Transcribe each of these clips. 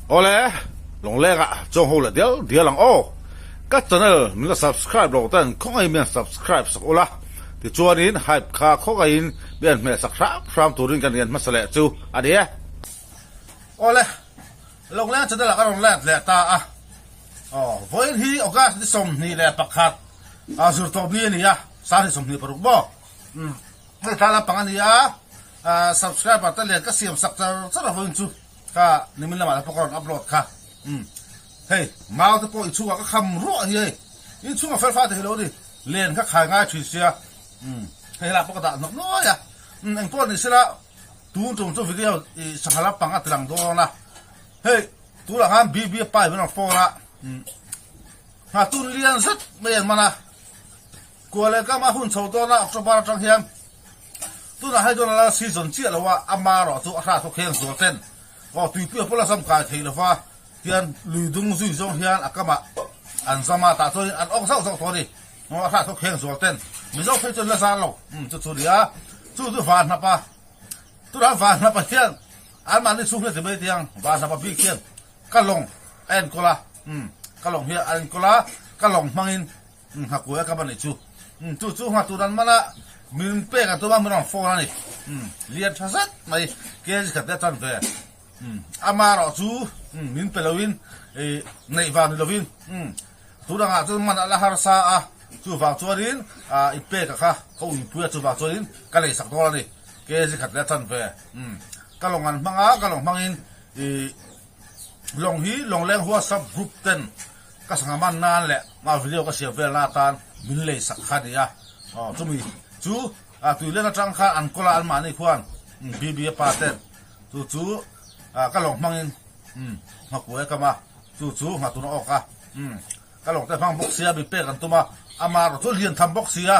Awle, Lawngleng ah chuang ho leh dial dial ang aw. Ka channel min la subscribe lo ten khawngaihin min han subscribe sak ula, tichuanin hype kha khawngaihin min han hmeh sak hram hram turin kan rian hmasa leh chu a ni e. Awle, Lawngleng channel ah ka rawn let leh ta a. Aw, vawiin hi August ni 21 zirtawp ni a ni a, sang ni 26 maw? Umm, hei tlai lampang a ni a, subscriber te lian ka siam sak char char a vawiin chu. Kha nimin lamah te pawh ka rawn upload kha. Umm hei mau te pawh inchhungah ka kham ruah hi hei. Inchhungah fel fai te hi lo ni. Len kha khai ngai thin sia. Umm hei helai pawh ka dah hnawk nuai a. Umm engpawh ni sela tun tum chu video i sangha lampang a ti lang dawn a. Hei tunah khan BB a pai min rawn phone a. Umm nghatun lian zet mai an man a. Kualeh kama hun chho dawn a October atang hian. Tunah hei dawn ala season chiah lo a, ama erawh chu a hrat ho kheng zual ten aw tuipui a pawla zam kai thei lova tian lui dung zui zawng hian a kamah an zam a, tah chuanin an awk zauh zauh tawh a ni. Aw a hrat ho kheng zual ten Mizo phei chuan la zar lo umm chu chu nia chu chu van hnap a, tunah van hnap ah hian anmahni chhung hian ti mai tiang van hnap a bik hian ka lawng a enkawl a umm ka lawng hi a enkawl a, ka lawng hmangin Nghakuai a kap a nih chu. Chu chu nghatur an man a, min pek a tum a, min rawn phone a ni. Lian tha zet mai kg khat te a tan ve. Ama erawh chu min pe loin neih vang ni lovin tun angah chuan man a la harsa a, chuvang chuanin i pek a kha ka uipui a, chuvang chuanin ka lei sak dawn a ni. Kg khat te a tan ve. Ka lawng an hmang a, ka lawng hmangin lawng hi Lawngleng WhatsApp group ten Ka sangha man nan leh mah video ka siam vel na atan min lei sak kha a ni a, aw chumi chu tuilen atang khan an kawl a anmahni khuan BB a pa ten chu chu ka lawng hmangin nghakuai a kam a, chu chu nghatun a awk a, ka lawng te hmang bawk sia mi pek an tum a, ama erawh chu lian tham bawk sia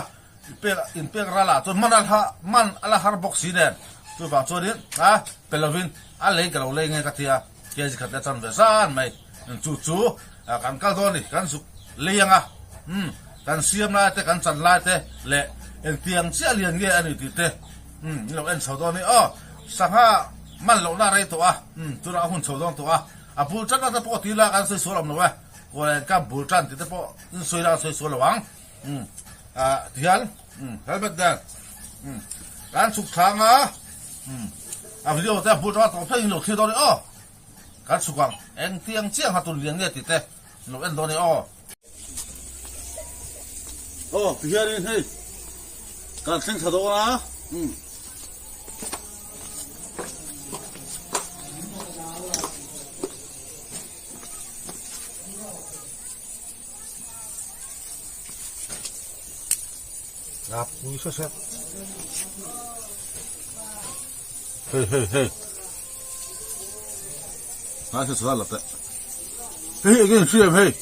pek inpek ral ah chuan man a man a la har bawk si nen chuvang chuanin a pe lovin a lei ka lo lei nge ka tia. Kg khat leh chan ve zan mai chu chu kan kal dawn a ni, kan zuk lei ang a, umm kan siam lai te kan chan lai te leh engtiang chiah lian nge a ni tih te umm in lo en chho dawn a ni aw, sangha man lohna a rei tawh a, umm tunah a hun chho dawn tawh a, a bul tan na te pawh tih la kan sawi sual awm lo e, kawleng ka bul tan tih te pawh in sawi la kan sawi sual lo ang, umm ah tihian umm helmet nen umm kan chhuk thlang a, umm a video te a bul tanga tawh phei in lo thlir dawn a ni aw. Kan chhuk ang, engtiang chiah ngha tun lian nge tih te lo en dawn e aw. Aw ti hianin hei kan thleng thla dawn a umm. A pui hre hre. Hei hei hei. Ngai hre chhuah la teh. Hei hei enge hriam hei.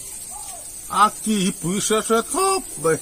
A ki hi pui hre hre khawp mai.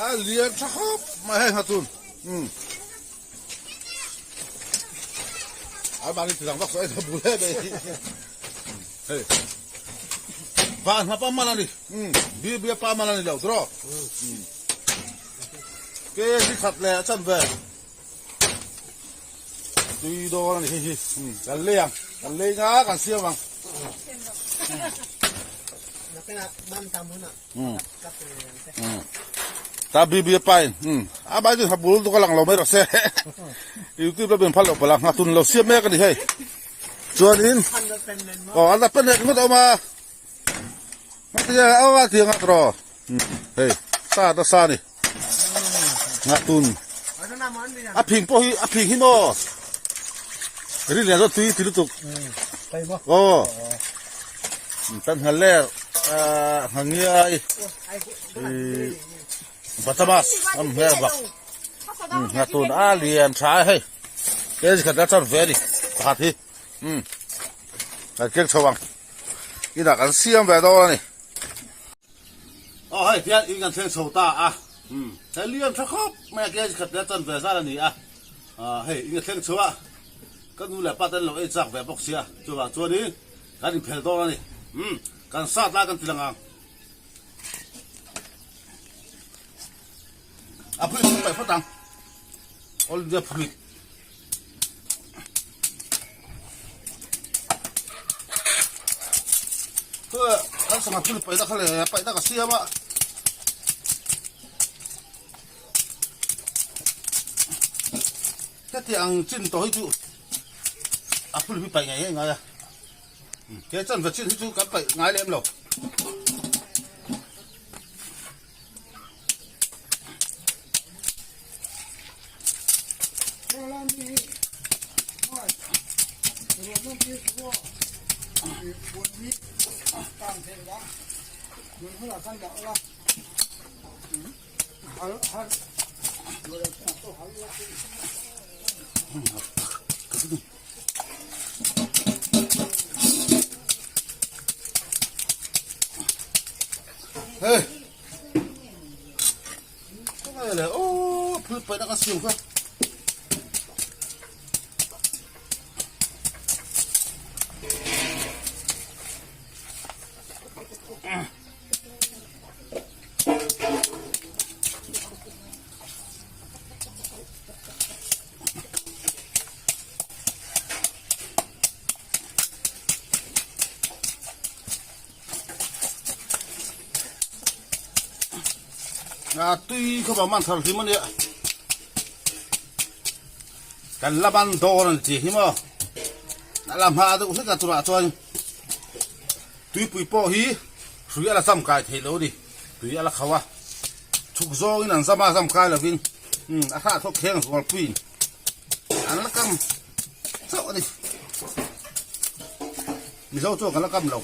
A lian tha khawp mai hei nghatun umm a mahni ti lang vak saw ei bul em em hi hei. Van hnap a man a ni. Bibia pa man a ni lo tiraw? Kg khat leh a chan ve. Tui dawn a ni hei hi. Kan lei ang. Kan lei nga kan siam ang. Ta Bibia pa in. A bai chu habul tu ka lang lo mai rawh se. YouTube la bin phal lo pala nghatun lo siam mek a ni hei. Chuanin aw an la pen leh ringawt a awm a ngatinge aw a ti ang tiraw hei sa nasa a ni ngahtun a phing pawh hi a phing hi maw rin lian zawk tui ti lutuk aw tan nghal ler ngangiai batamas an hmel bak ngahtun a lian tha a hei. Kg khat la chan ve a ni pakhat hi umm kan keng chho ang inah kan siam ve dawn a ni. Aw hei hian in kan thleng chho ta a umm hei lian tha khawp mai a kg khat la chan ve zat a ni a ah hei in ka thleng chho a ka nu leh pa te an lo ei chak ve bawk sia chuvang chuanin kan inphel dawn a ni umm kan sat lai kan ti lang ang. A phuih chu paih phawt ang. All India phuih. Kan sangha phuih paih na kha le paih na ka siam a. Heti ang chin tawh hi chu a phuih hi paih ngei ngei ngai a. Ke chan ve chin hi chu kan paih ngai lem lo. Hey. Cái này ô, phơi phải đang siêu cơ. A tui khaw man thar hlim a nia kan la ban dawn an ti hi maw a la hma deuh hlek a chungah chuan tuipui pawh hi hrui a la zam kai theih lo a ni tui a la kho a chhuk zawngin an zam a zam kai lovin a hrah thawk kheng zualpuiin an la kam chauh a ni Mizo chuan kan la kam lo.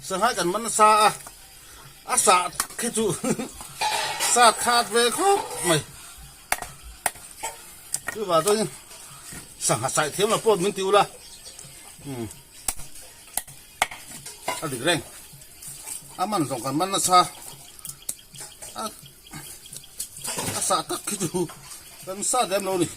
Sangha kan man nasa a, a sah khi chu sat khat ve khawp mai. Chuvang chuan sangha saih thiam lo pawh min ti ula. A dik reng. A man zawng kan man nasa. A a sah tak khi chu kan sat lem lo ni.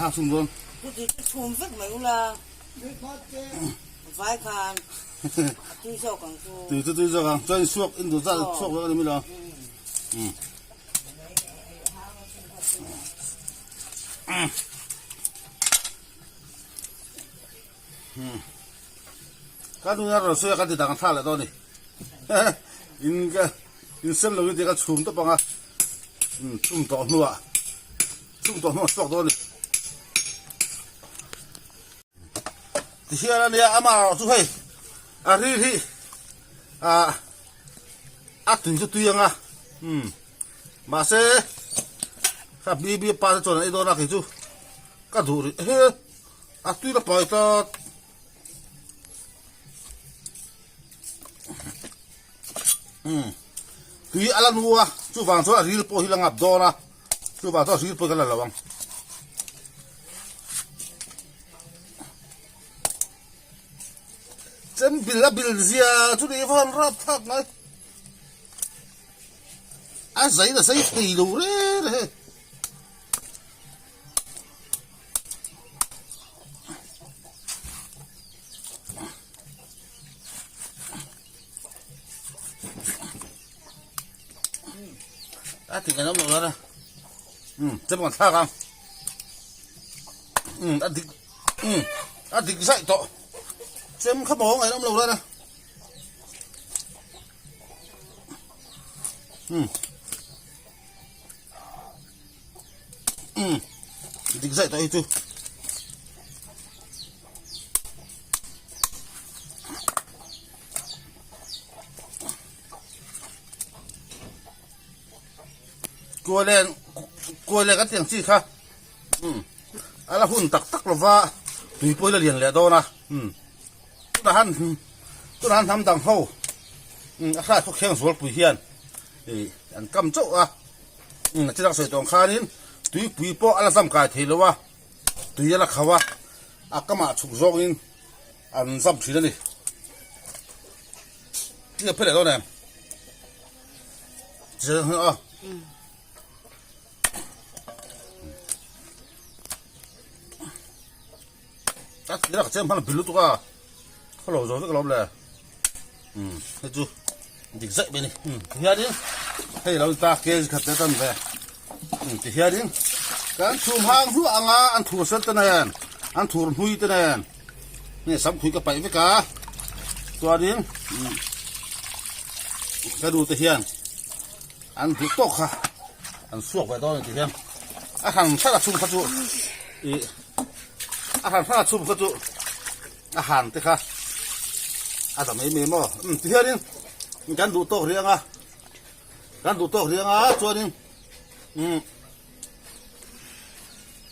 Ha sum dawn. Chhum vek mai ula. Vai khan. Tui zawk ang chu. Tui chu tui zawk ang. Chuan suak in duh zat suak vek a ni milo. Ka nuna rawn sawi a ka ti dang tha leh dawn a ni. In ka in sem lo in ti ka chhum tawp ang a. Chhum tawh hnuah chhum tawh hnuah suak dawn a ni. Tihian a nia amah erawh chu hei a ril hi ah a tui chu tui ang a umm mahse kha bibi pa te chuan an ei dawn a kei chu ka duh rih he a tui la pai tlat umm tui a la nu a chuvang chuan a ril pawh hi la ngap dawn a chuvang chuan a ril pawh hi ka la lo ang. Chem bil a bil zia chu ni va han rap thlak ngai. A zai na zai thei lo re re. A ti kan awm lo la. Um, chem kan thlak ang. Um, a dik um, a dik zaih tawh. Chem kha maw ngaih awm lo la. Um. Um, dik zaih tawh hi chu. Kualen kualen kan tiang chi kha um a la hun tak tak lova tui pawh hi la lian leh dawn a um tunah han tunah han hnam dang ho um a hrai khawkheng zualpui hian ih an kam chauh a um a chilak sawi tawh ang khanin tuipui pawh a la zam kai thei lo a tui a la kho a a kamah chhuk zawngin an zam thin a ni. Ti phei leh dawn em? A. A ti rak chem hman bil lutuk a. Khawlo zo vek lawm le. Um, hei chu dik zaih mai ni. Um, ti hianin hei lo ta kg khat te tan ve. Um, ti hianin kan thum hang hluah anga an thur sen te nen, an thur hnui te nen. Nge sam khui ka paih vek a chuanin ka nu te hian an duh tawk kha an suak ve dawn a ni ti hian a hran hran a chhung kha chu ih a hran hran a chhung kha chu a han te kha a za mai mai maw um ti hianin kan duh tawk riang a kan duh tawk riang a chuanin um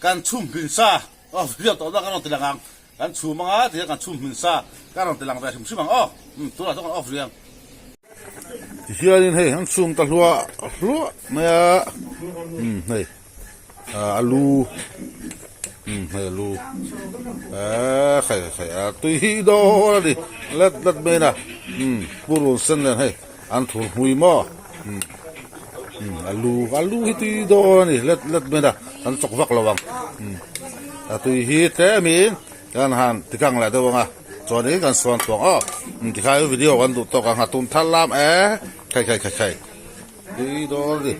kan chhum hmin sa. Aw video tawh na kan rawn ti lang ang kan chhum anga ti hian kan chhum hmin sa kan rawn ti lang ve hrim hrim ang aw umm tunah chuan kan off rih ang. Tihianin hei an chhum ta hluah hluah mai a umm hei ah alu umm hei alu eee khai khai a tui hi dawn a ni let let mai a umm purun sen nen hei an thur hmui maw umm umm alu alu hi tui dawn a ni let let mai a an chawk vak lo ang umm a tui hi tlemin kan han ti kang leh deuh ang a chuanin kan sawn tawh ang aw umm tikhai video kan duh tawk ang a tun thar lam e khai khai khai khai tui dawn a ni.